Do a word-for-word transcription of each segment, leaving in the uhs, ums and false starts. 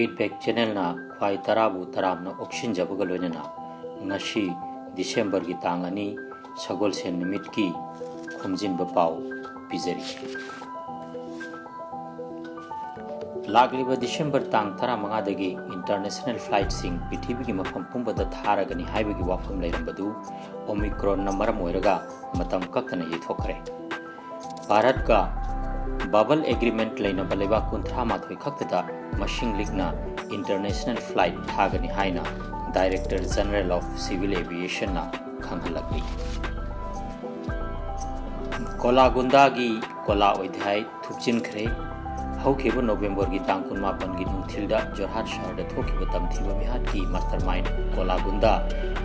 Feedback Channelꯅ ꯈ꯭ꯋꯥꯏ ꯇꯔꯥꯕꯨ ꯇꯔꯥꯝꯅ ꯑꯣꯛꯁꯤꯟꯖꯕꯒ ꯂꯣꯏꯅꯅ ꯉꯁꯤ ꯗꯤꯁꯦꯝꯕꯔꯒꯤ ꯇꯥꯡ ꯑꯅꯤ ꯁꯒꯣꯜꯁꯦꯟ ꯅꯨꯃꯤꯠꯀꯤ ꯈꯣꯝꯖꯤꯟꯕ ꯄꯥꯎ ꯄꯤꯖꯔꯤ꯫ ꯂꯥꯛꯂꯤꯕ ꯗꯤꯁꯦꯝꯕꯔ ꯇꯥꯡ ꯇꯔꯥꯃꯉꯥꯗꯒꯤ international flightꯁꯤꯡ ꯄ꯭ꯔꯤꯊꯤꯕꯤꯒꯤ ꯃꯐꯝ ꯄꯨꯝꯕꯗ ꯊꯥꯔꯒꯅꯤ ꯍꯥꯏꯕꯒꯤ ꯋꯥꯐꯝ ꯂꯩꯔꯝꯕꯗꯨ Omicronꯅ ꯃꯔꯝ ꯑꯣꯏꯔꯒ ꯃꯇꯝ ꯀꯛꯇꯅ ꯌꯩꯊꯣꯛꯈ꯭ꯔꯦ꯫ ꯚꯥꯔꯠꯀ bubble agreement ꯂꯩꯅꯕ ꯂꯩꯕꯥꯛ ꯀꯨꯟꯊ꯭ꯔꯥ ꯃꯥꯊꯣꯏ ꯈꯛꯇꯗ ꯃꯁꯤꯡ ꯂꯤꯛꯅ international flight ꯊꯥꯒꯅꯤ ꯍꯥꯏꯅ Director General of Civil Aviationꯅ ꯈꯪꯍꯜꯂꯛꯂꯤ꯫ ꯀꯣꯂꯥꯒꯨꯟꯗꯥꯒꯤ ꯀꯣꯂꯥ ꯑꯣꯏꯊꯥꯏ ꯊꯨꯞꯆꯤꯟꯈ꯭ꯔꯦ꯫ ꯍꯧꯈꯤꯕ ꯅꯣꯕꯦꯝꯕꯔꯒꯤ ꯇꯥꯡ ꯀꯨꯟꯃꯥꯄꯟꯒꯤ ꯅꯨꯡꯊꯤꯜꯗ ꯖꯣꯔꯍꯥꯠ ꯁꯍꯔꯗ ꯊꯣꯛꯈꯤꯕ ꯇꯝꯊꯤꯕ ꯃꯤꯍꯥꯠꯀꯤ mastermind ꯀꯣꯂꯥꯒꯨꯟꯗꯥ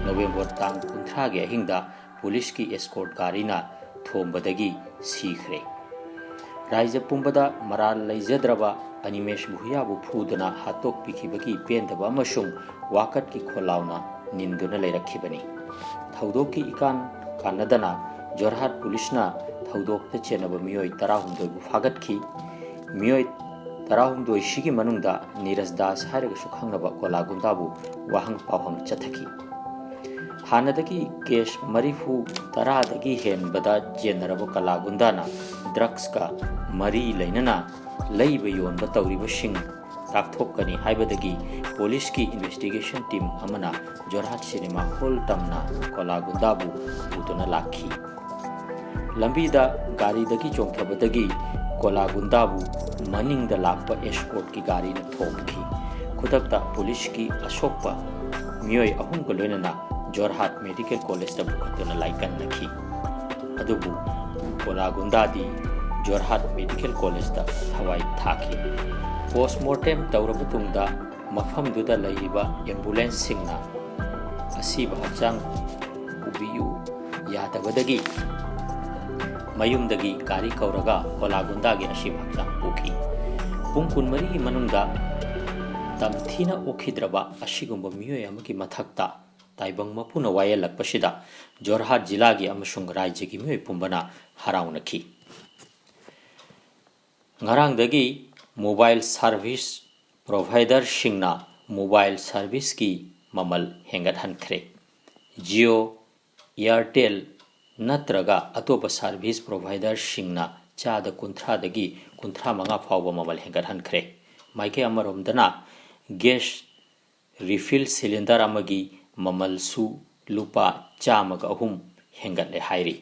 ꯅꯣꯕꯦꯝꯕꯔ ꯇꯥꯡ ꯀꯨꯟꯊ꯭ꯔꯥꯒꯤ ꯑꯍꯤꯡꯗ ꯄꯨꯂꯤꯁꯀꯤ escort ꯒꯥꯔꯤꯅ ꯊꯣꯝꯕꯗꯒꯤ ꯁꯤꯈ꯭ꯔꯦ꯫ ꯔꯥꯏꯖ꯭ꯌ ꯄꯨꯝꯕꯗ ꯃꯔꯥꯜ ꯂꯩꯖꯗ꯭ꯔꯕ ꯑꯅꯤꯃꯦꯁ ꯚꯨꯌꯥꯕꯨ ꯐꯨꯗꯨꯅ ꯍꯥꯠꯇꯣꯛꯄꯤꯈꯤꯕꯒꯤ ꯄꯦꯟꯗꯕ ꯑꯃꯁꯨꯡ ꯋꯥꯀꯠꯀꯤ ꯈꯣꯜꯂꯥꯎꯅ ꯅꯤꯟꯗꯨꯅ ꯂꯩꯔꯛꯈꯤꯕꯅꯤ꯫ ꯊꯧꯗꯣꯛꯀꯤ ꯏꯀꯥꯟ ꯀꯥꯟꯅꯗꯅ ꯖꯣꯔꯍꯥꯠ ꯄꯨꯂꯤꯁꯅ ꯊꯧꯗꯣꯛꯇ ꯆꯦꯟꯅꯕ ꯃꯤꯑꯣꯏ ꯇꯔꯥꯍꯨꯝꯗꯣꯏꯕꯨ ꯐꯥꯒꯠꯈꯤ꯫ ꯃꯤꯑꯣꯏ ꯇꯔꯥꯍꯨꯝꯗꯣꯏꯁꯤꯒꯤ ꯃꯅꯨꯡꯗ ꯅꯤꯔꯖ ꯗꯥꯁ ꯍꯥꯏꯔꯒꯁꯨ ꯈꯪꯅꯕ ꯀꯣꯂꯥꯒꯨꯟꯗꯥꯕꯨ ꯋꯥꯍꯪ ꯄꯥꯎꯍꯪ ꯆꯠꯊꯈꯤ꯫ ꯍꯥꯟꯅꯗꯒꯤ case ꯃꯔꯤꯐꯨ ꯇꯔꯥꯗꯒꯤ ꯍꯦꯟꯕꯗ ꯆꯦꯟꯅꯔꯕ ꯀꯣꯂꯥꯒꯨꯟꯗꯥꯅ drugsꯀ ꯃꯔꯤ ꯂꯩꯅꯅ ꯂꯩꯕ ꯌꯣꯟꯕ ꯇꯧꯔꯤꯕꯁꯤꯡ ꯇꯥꯛꯊꯣꯛꯀꯅꯤ ꯍꯥꯏꯕꯗꯒꯤ ꯄꯨꯂꯤꯁꯀꯤ investigation team ꯑꯃꯅ ꯖꯣꯔꯍꯥꯠ cinema hall ꯇꯝꯅ ꯀꯣꯂꯥꯒꯨꯟꯗꯥꯕꯨ ꯄꯨꯗꯨꯅ ꯂꯥꯛꯈꯤ꯫ ꯂꯝꯕꯤꯗ ꯒꯥꯔꯤꯗꯒꯤ ꯆꯣꯡꯊꯕꯗꯒꯤ ꯀꯣꯂꯥꯒꯨꯟꯗꯥꯕꯨ ꯃꯅꯤꯡꯗ ꯂꯥꯛꯄ escortꯀꯤ ꯒꯥꯔꯤꯅ ꯊꯣꯝꯈꯤ꯫ ꯈꯨꯗꯛꯇ ꯄꯨꯂꯤꯁꯀꯤ ꯑꯁꯣꯛꯄ ꯃꯤꯑꯣꯏ ꯑꯍꯨꯝꯒ ꯂꯣꯏꯅꯅ ꯖꯣꯔꯍꯥꯠ Medical Collegeꯇ ꯄꯨꯈꯠꯇꯨꯅ ꯂꯥꯏꯀꯠꯅꯈꯤ꯫ ꯑꯗꯨꯕꯨ ꯀꯣꯂꯥꯒꯨꯟꯗꯥꯗꯤ ꯖꯣꯔꯍꯥꯠ Medical Collegeꯇ ꯊꯋꯥꯏ ꯊꯥꯈꯤ꯫ Postmortem ꯇꯧꯔꯕ ꯇꯨꯡꯗ ꯃꯐꯝꯗꯨꯗ ꯂꯩꯔꯤꯕ ambulanceꯁꯤꯡꯅ ꯑꯁꯤꯕ ꯍꯛꯆꯥꯡ ꯄꯨꯕꯤꯌꯨ ꯌꯥꯗꯕꯗꯒꯤ ꯃꯌꯨꯝꯗꯒꯤ ꯒꯥꯔꯤ ꯀꯧꯔꯒ ꯀꯣꯂꯥꯒꯨꯟꯗꯥꯒꯤ ꯑꯁꯤꯕ ꯍꯛꯆꯥꯡ ꯄꯨꯈꯤ꯫ ꯄꯨꯡ ꯀꯨꯟꯃꯔꯤꯒꯤ ꯃꯅꯨꯡꯗ ꯇꯝꯊꯤꯅ ꯑꯣꯛꯈꯤꯗ꯭ꯔꯕ ꯑꯁꯤꯒꯨꯝꯕ ꯃꯤꯑꯣꯏ ꯑꯃꯒꯤ ꯃꯊꯛꯇ ꯇꯥꯏꯕꯪ ꯃꯄꯨꯅ ꯋꯥꯌꯦꯜꯂꯛꯄꯁꯤꯗ ꯖꯣꯔꯍꯥꯠ ꯖꯤꯂꯥꯒꯤ ꯑꯃꯁꯨꯡ ꯔꯥꯏꯖ꯭ꯌꯒꯤ ꯃꯤꯑꯣꯏ ꯄꯨꯝꯕꯅ ꯍꯔꯥꯎꯅꯈꯤ꯫ ꯉꯔꯥꯡꯗꯒꯤ mobile service ꯄ꯭ꯔꯣꯚꯥꯏꯗꯔꯁꯤꯡꯅ ꯃꯣꯕꯥꯏꯜ ꯁꯔꯚꯤꯁꯀꯤ ꯃꯃꯜ ꯍꯦꯟꯒꯠꯍꯟꯈ꯭ꯔꯦ꯫ ꯖꯤꯑꯣ, ꯑꯦꯌꯥꯔꯇꯦꯜ ꯅꯠꯇ꯭ꯔꯒ ꯑꯇꯣꯞꯄ ꯁꯔꯚꯤꯁ ꯄ꯭ꯔꯣꯚꯥꯏꯗꯔꯁꯤꯡꯅ ꯆꯥꯗ ꯀꯨꯟꯊ꯭ꯔꯥꯗꯒꯤ ꯀꯨꯟꯊ꯭ꯔꯥ ꯃꯉꯥ ꯐꯥꯎꯕ ꯃꯃꯜ ꯍꯦꯟꯒꯠꯍꯟꯈ꯭ꯔꯦ꯫ ꯃꯥꯏꯀꯩ ꯑꯃꯔꯣꯝꯗꯅ ꯒ꯭ꯌꯥꯁ ꯔꯤꯐꯤꯜ ꯁꯤꯂꯤꯟꯗꯔ ꯑꯃꯒꯤ ꯃꯃꯜꯁꯨ ꯂꯨꯄꯥ ꯆꯥꯝꯃꯒ ꯑꯍꯨꯝ ꯍꯦꯟꯒꯠꯂꯦ ꯍꯥꯏꯔꯤ꯫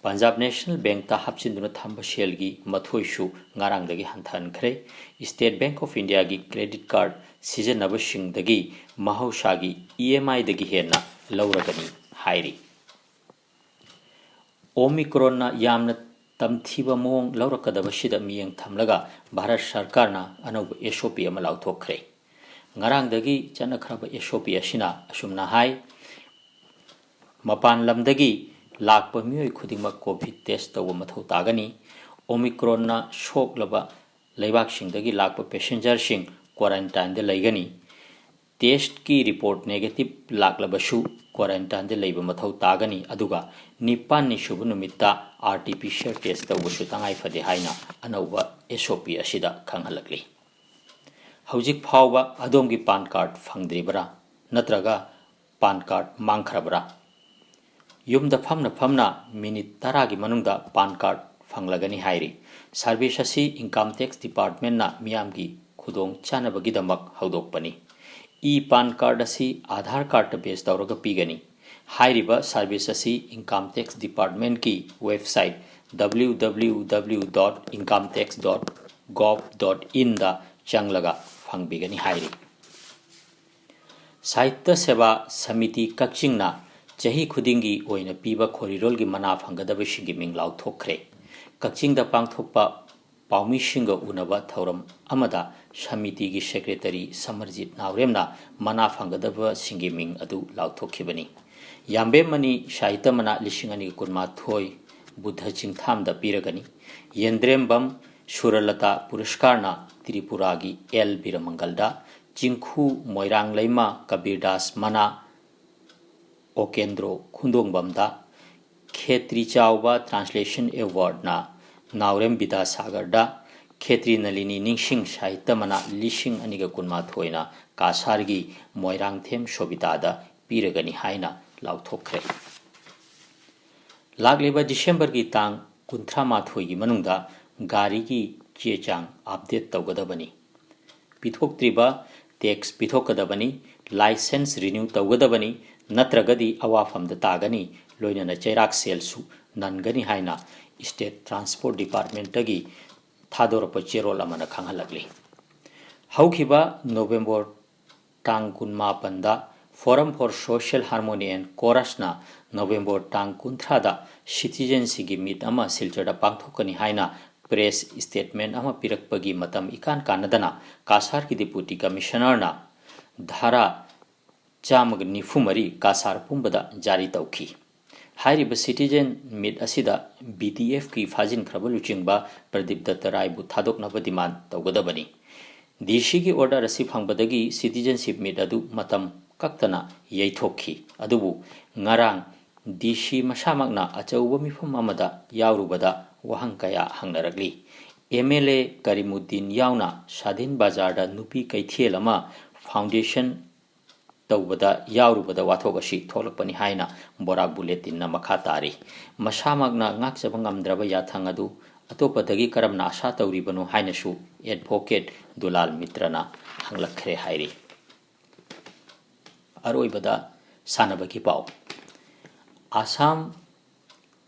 ꯄꯟꯖꯥꯕ ꯅꯦꯁꯅꯦꯜ ꯕꯦꯡꯛꯇ ꯍꯥꯞꯆꯤꯟꯗꯨꯅ ꯊꯝꯕ ꯁꯦꯜꯒꯤ ꯃꯊꯣꯏꯁꯨ ꯉꯔꯥꯡꯗꯒꯤ ꯍꯟꯊꯍꯟꯈ꯭ꯔꯦ꯫ ꯁ꯭ꯇꯦꯠ ꯕꯦꯡꯛ ꯑꯣꯐ ꯏꯟꯗꯤꯌꯥꯒꯤ ꯀ꯭ꯔꯦꯗꯤꯠ ꯀꯥꯔꯗ ꯁꯤꯖꯤꯟꯅꯕꯁꯤꯡꯗꯒꯤ ꯃꯍꯧꯁꯥꯒꯤ ꯏ ꯑꯦꯝ ꯑꯥꯏꯗꯒꯤ ꯍꯦꯟꯅ ꯂꯧꯔꯒꯅꯤ ꯍꯥꯏꯔꯤ꯫ ꯑꯣꯃꯤꯀ꯭ꯔꯣꯟꯅ ꯌꯥꯝꯅ ꯇꯝꯊꯤꯕ ꯃꯑꯣꯡ ꯂꯧꯔꯛꯀꯗꯕꯁꯤꯗ ꯃꯤꯠꯌꯦꯡ ꯊꯝꯂꯒ ꯚꯥꯔꯠ ꯁꯔꯀꯥꯔꯅ ꯑꯅꯧꯕ ꯑꯦꯁ ꯑꯣ ꯄꯤ ꯑꯃ ꯂꯥꯎꯊꯣꯛꯈ꯭ꯔꯦ꯫ ꯉꯔꯥꯡꯗꯒꯤ ꯆꯠꯅꯈ꯭ꯔꯕ ꯑꯦꯁ ꯑꯣ ꯄꯤ ꯑꯁꯤꯅ ꯑꯁꯨꯝꯅ ꯍꯥꯏ, ꯃꯄꯥꯟ ꯂꯝꯗꯒꯤ ꯂꯥꯛꯄ ꯃꯤꯑꯣꯏ ꯈꯨꯗꯤꯡꯃꯛ ꯀꯣꯚꯤꯗ ꯇꯦꯁ ꯇꯧꯕ ꯃꯊꯧ ꯇꯥꯒꯅꯤ꯫ ꯑꯣꯃꯤꯀ꯭ꯔꯣꯟꯅ ꯁꯣꯛꯂꯕ ꯂꯩꯕꯥꯛꯁꯤꯡꯗꯒꯤ ꯂꯥꯛꯄ ꯄꯦꯁꯦꯟꯖꯔꯁꯤꯡ ꯀ꯭ꯋꯥꯔꯦꯟꯇꯥꯏꯟꯗ ꯂꯩꯒꯅꯤ꯫ ꯇꯦꯁꯀꯤ ꯔꯤꯄꯣꯔꯠ ꯅꯦꯒꯦꯇꯤꯚ ꯂꯥꯛꯂꯕꯁꯨ ꯀ꯭ꯋꯥꯔꯦꯟꯇꯥꯏꯟꯗ ꯂꯩꯕ ꯃꯊꯧ ꯇꯥꯒꯅꯤ, ꯑꯗꯨꯒ ꯅꯤꯄꯥꯟꯅꯤ ꯁꯨꯕ ꯅꯨꯃꯤꯠꯇ R T P C R test ꯇꯧꯕꯁꯨ ꯇꯉꯥꯏ ꯐꯗꯦ ꯍꯥꯏꯅ ꯑꯅꯧꯕ ꯑꯦꯁ ꯑꯣ ꯄꯤ ꯑꯁꯤꯗ ꯈꯪꯍꯜꯂꯛꯂꯤ꯫ ꯍꯧꯖꯤꯛ ꯐꯥꯎꯕ ꯑꯗꯣꯝꯒꯤ ꯄꯥꯟ ꯀꯥꯔꯗ ꯐꯪꯗ꯭ꯔꯤꯕꯔꯥ? ꯅꯠꯇ꯭ꯔꯒ ꯄꯥꯟ ꯀꯥꯔꯗ ꯃꯥꯡꯈ꯭ꯔꯕ꯭ꯔꯥ? ꯌꯨꯝꯗ ꯐꯝꯅ ꯐꯝꯅ ꯃꯤꯅꯤꯠ ꯇꯔꯥꯒꯤ ꯃꯅꯨꯡꯗ ꯄꯥꯟ ꯀꯥꯔꯗ ꯐꯪꯂꯒꯅꯤ ꯍꯥꯏꯔꯤ꯫ ꯁꯥꯔꯚꯤꯁ ꯑꯁꯤ ꯏꯟꯀꯝ ꯇꯦꯛꯁ ꯗꯤꯄꯥꯔꯠꯃꯦꯟꯅ ꯃꯤꯌꯥꯝꯒꯤ ꯈꯨꯗꯣꯡꯆꯥꯅꯕꯒꯤꯗꯃꯛ ꯍꯧꯗꯣꯛꯄꯅꯤ꯫ ꯏ ꯄꯥꯟ ꯀꯥꯔꯗ ꯑꯁꯤ ꯑꯥꯙꯥꯔ ꯀꯥꯔꯗꯇ ꯕꯦꯖ ꯇꯧꯔꯒ ꯄꯤꯒꯅꯤ꯫ ꯍꯥꯏꯔꯤꯕ ꯁꯥꯔꯚꯤꯁ ꯑꯁꯤ ꯏꯟꯀꯝ ꯇꯦꯛꯁ ꯗꯤꯄꯥꯔꯠꯃꯦꯟꯀꯤ website W W W dot income tax dot gov dot in ꯗ ꯆꯪꯂꯒ ꯐꯪꯕꯤꯒꯅꯤ ꯍꯥꯏꯔꯤ꯫ ꯁꯥꯍꯤꯇ꯭ꯌ ꯁꯦꯕꯥ ꯁꯃꯤꯇꯤ ꯀꯛꯆꯤꯡꯅ ꯆꯍꯤ ꯈꯨꯗꯤꯡꯒꯤ ꯑꯣꯏꯅ ꯄꯤꯕ ꯈꯣꯔꯤꯔꯣꯜꯒꯤ ꯃꯅꯥ ꯐꯪꯒꯗꯕꯁꯤꯡꯒꯤ ꯃꯤꯡ ꯂꯥꯎꯊꯣꯛꯈ꯭ꯔꯦ꯫ ꯀꯛꯆꯤꯡꯗ ꯄꯥꯡꯊꯣꯛꯄ ꯄꯥꯎꯃꯤꯁꯤꯡꯒ ꯎꯅꯕ ꯊꯧꯔꯝ ꯑꯃꯗ ꯁꯃꯤꯇꯤꯒꯤ ꯁꯦꯀ꯭ꯔꯦꯇꯔꯤ ꯁꯃꯔꯖꯤꯠ ꯅꯥꯎꯔꯦꯝꯅ ꯃꯅꯥ ꯐꯪꯒꯗꯕꯁꯤꯡꯒꯤ ꯃꯤꯡ ꯑꯗꯨ ꯂꯥꯎꯊꯣꯛꯈꯤꯕꯅꯤ꯫ ꯌꯥꯝꯕꯦꯝ ꯃꯅꯤ ꯁꯥꯍꯤꯇ꯭ꯌ ꯃꯅꯥ ꯂꯤꯁꯤꯡ ꯑꯅꯤꯒ ꯀꯨꯟꯃꯥꯊꯣꯏ ꯕꯨꯙ ꯆꯤꯡꯊꯥꯝꯗ ꯄꯤꯔꯒꯅꯤ꯫ ꯌꯦꯟꯗ꯭ꯔꯦꯝꯕꯝ ꯁꯨꯔꯂꯇꯥ ꯄꯨꯔꯁꯀꯥꯔꯅ ꯇ꯭ꯔꯤꯄꯨꯔꯥꯒꯤ ꯑꯦꯜ ꯕꯤꯔꯃꯪꯒꯜꯗ, ꯆꯤꯡꯈꯨ ꯃꯣꯏꯔꯥꯡ ꯂꯩꯃ ꯀꯕꯤꯔꯗꯥꯁ ꯃꯅꯥ ꯑꯣꯀꯦꯟꯗ꯭ꯔꯣ ꯈꯨꯟꯗꯣꯡꯕꯝꯗ, ꯈꯦꯇ꯭ꯔꯤ ꯆꯥꯎꯕ ꯇ꯭ꯔꯥꯟꯁꯂꯦꯁꯟ ꯑꯦꯋꯥꯔꯗꯅ ꯅꯥꯎꯔꯦꯝ ꯕꯤꯗ꯭ꯌꯥꯁꯥꯒꯔꯗ, ꯈꯦꯇ꯭ꯔꯤ ꯅꯂꯤꯅꯤ ꯅꯤꯡꯁꯤꯡ ꯁꯥꯍꯤꯇ꯭ꯌ ꯃꯅꯥ ꯂꯤꯁꯤꯡ ꯑꯅꯤꯒ ꯀꯨꯟꯃꯥꯊꯣꯏꯅ ꯀꯥꯁꯥꯔꯒꯤ ꯃꯣꯏꯔꯥꯡꯊꯦꯝ ꯁꯣꯕꯤꯇꯥꯗ ꯄꯤꯔꯒꯅꯤ ꯍꯥꯏꯅ ꯂꯥꯎꯊꯣꯛꯈ꯭ꯔꯦ꯫ ꯂꯥꯛꯂꯤꯕ ꯗꯤꯁꯦꯝꯕꯔꯒꯤ ꯇꯥꯡ ꯀꯨꯟꯊ꯭ꯔꯥ ꯃꯥꯊꯣꯏꯒꯤ ꯃꯅꯨꯡꯗ ꯒꯥꯔꯤꯒꯤ ꯆꯦ ꯆꯥꯡ update ꯇꯧꯒꯗꯕꯅꯤ꯫ ꯄꯤꯊꯣꯛꯇ꯭ꯔꯤꯕ tax ꯄꯤꯊꯣꯛꯀꯗꯕꯅꯤ, license renew ꯇꯧꯒꯗꯕꯅꯤ, ꯅꯠꯇ꯭ꯔꯒꯗꯤ ꯑꯋꯥꯐꯝꯗ ꯇꯥꯒꯅꯤ, ꯂꯣꯏꯅꯅ ꯆꯩꯔꯥꯛ ꯁꯦꯜꯁꯨ ꯅꯟꯒꯅꯤ ꯍꯥꯏꯅ State Transport Departmentꯇꯒꯤ ꯊꯥꯗꯣꯔꯛꯄ ꯆꯦꯔꯣꯜ ꯑꯃꯅ ꯈꯪꯍꯜꯂꯛꯂꯤ꯫ ꯍꯧꯈꯤꯕ ꯅꯣꯕꯦꯝꯕꯔ ꯇꯥꯡ ꯀꯨꯟꯃꯥꯄꯟꯗ Forum for Social Harmony and Chorusꯅ ꯅꯣꯕꯦꯝꯕꯔ ꯇꯥꯡ ꯀꯨꯟꯊ꯭ꯔꯥꯗ citizenshipꯀꯤ meet ꯑꯃ ꯁꯤꯜꯆꯔꯗ ꯄꯥꯡꯊꯣꯛꯀꯅꯤ ꯍꯥꯏꯅ press statement ꯑꯃ ꯄꯤꯔꯛꯄꯒꯤ ꯃꯇꯝ ꯏꯀꯥꯟ ꯀꯥꯟꯅꯗꯅ ꯀꯥꯁꯥꯔꯒꯤ Deputy Commissionerꯅ ꯙꯥꯔꯥ ꯆꯥꯝꯃꯒ ꯅꯤꯐꯨ ꯃꯔꯤ ꯀꯥꯁꯥꯔ ꯄꯨꯝꯕꯗ ꯖꯥꯔꯤ ꯇꯧꯈꯤ꯫ ꯍꯥꯏꯔꯤꯕ citizen meet ꯑꯁꯤꯗ BDFꯀꯤ ꯐꯥꯖꯤꯟꯈ꯭ꯔꯕ ꯂꯨꯆꯤꯡꯕ ꯄ꯭ꯔꯗꯤꯞ ꯗꯠꯇ ꯔꯥꯏꯕꯨ ꯊꯥꯗꯣꯛꯅꯕ demand ꯇꯧꯒꯗꯕꯅꯤ꯫ DCꯒꯤ order ꯑꯁꯤ ꯐꯪꯕꯗꯒꯤ citizenship meet ꯑꯗꯨ ꯃꯇꯝ ꯀꯛꯇꯅ ꯌꯩꯊꯣꯛꯈꯤ꯫ ꯑꯗꯨꯕꯨ ꯉꯔꯥꯡ DC ꯃꯁꯥꯃꯛꯅ ꯑꯆꯧꯕ ꯃꯤꯐꯝ ꯑꯃꯗ ꯌꯥꯎꯔꯨꯕꯗ ꯋꯥꯍꯪ ꯀꯌꯥ ꯍꯪꯅꯔꯛꯂꯤ꯫ MLA ꯀꯔꯤꯃꯨꯗꯤꯟ ꯌꯥꯎꯅ ꯁꯥꯗꯤꯟ ꯕꯖꯥꯔꯗ ꯅꯨꯄꯤ ꯀꯩꯊꯦꯜ ꯑꯃ foundation ꯇꯧꯕꯗ ꯌꯥꯎꯔꯨꯕꯗ ꯋꯥꯊꯣꯛ ꯑꯁꯤ ꯊꯣꯛꯂꯛꯄꯅꯤ ꯍꯥꯏꯅ ꯕꯣꯔꯥꯛ ꯕꯨꯂꯦꯇꯤꯟꯅ ꯃꯈꯥ ꯇꯥꯔꯤ꯫ ꯃꯁꯥꯃꯛꯅ ꯉꯥꯛꯆꯕ ꯉꯝꯗ꯭ꯔꯕ ꯌꯥꯊꯪ ꯑꯗꯨ ꯑꯇꯣꯞꯄꯗꯒꯤ ꯀꯔꯝꯅ ꯑꯥꯁꯥ ꯇꯧꯔꯤꯕꯅꯣ ꯍꯥꯏꯅꯁꯨ advocate ꯗꯨꯂꯥꯜ ꯃꯤꯇ꯭ꯔꯅ ꯍꯪꯂꯛꯈ꯭ꯔꯦ ꯍꯥꯏꯔꯤ꯫ ꯑꯔꯣꯏꯕꯗ ꯁꯥꯟꯅꯕꯒꯤ ꯄꯥꯎ꯫ ꯑꯁꯥꯝ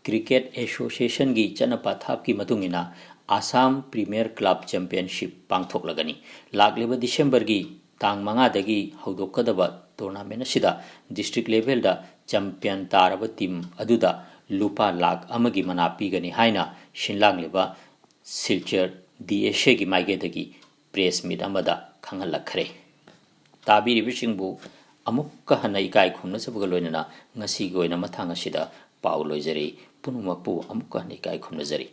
Cricket Associationꯒꯤ ꯆꯠꯅ ꯄꯊꯥꯞꯀꯤ ꯃꯇꯨꯡ ꯏꯟꯅ Assam Premier Club Championship ꯄꯥꯡꯊꯣꯛꯂꯒꯅꯤ꯫ ꯂꯥꯛꯂꯤꯕ ꯗꯤꯁꯦꯝꯕꯔꯒꯤ ꯇꯥꯡ ꯃꯉꯥꯗꯒꯤ ꯍꯧꯗꯣꯛꯀꯗꯕ tournament ꯑꯁꯤꯗ district levelꯗ champion ꯇꯥꯔꯕ team ꯑꯗꯨꯗ ꯂꯨꯄꯥ ꯂꯥꯈ ꯑꯃꯒꯤ ꯃꯅꯥ ꯄꯤꯒꯅꯤ ꯍꯥꯏꯅ ꯁꯤꯟꯂꯥꯡꯂꯤꯕ ꯁꯤꯜꯆꯔ DSAꯒꯤ ꯃꯥꯏꯀꯩꯗꯒꯤ press meet ꯑꯃꯗ ꯈꯪꯍꯜꯂꯛꯈ꯭ꯔꯦ꯫ ꯇꯥꯕꯤꯔꯤꯕꯁꯤꯡꯕꯨ ꯑꯃꯨꯛꯀ ꯍꯟꯅ ꯏꯀꯥꯏ ꯈꯨꯝꯅꯖꯕꯒ ꯂꯣꯏꯅꯅ ꯉꯁꯤꯒꯤ ꯑꯣꯏꯅ ꯃꯇꯥꯡ ꯑꯁꯤꯗ ꯄꯥꯎ ꯂꯣꯏꯖꯔꯦ꯫ ꯄꯨꯝꯅꯃꯛꯄꯨ ꯑꯃꯨꯛꯀ ꯍꯟꯅ ꯏꯀꯥꯏ ꯈꯨꯝꯅꯖꯔꯤ꯫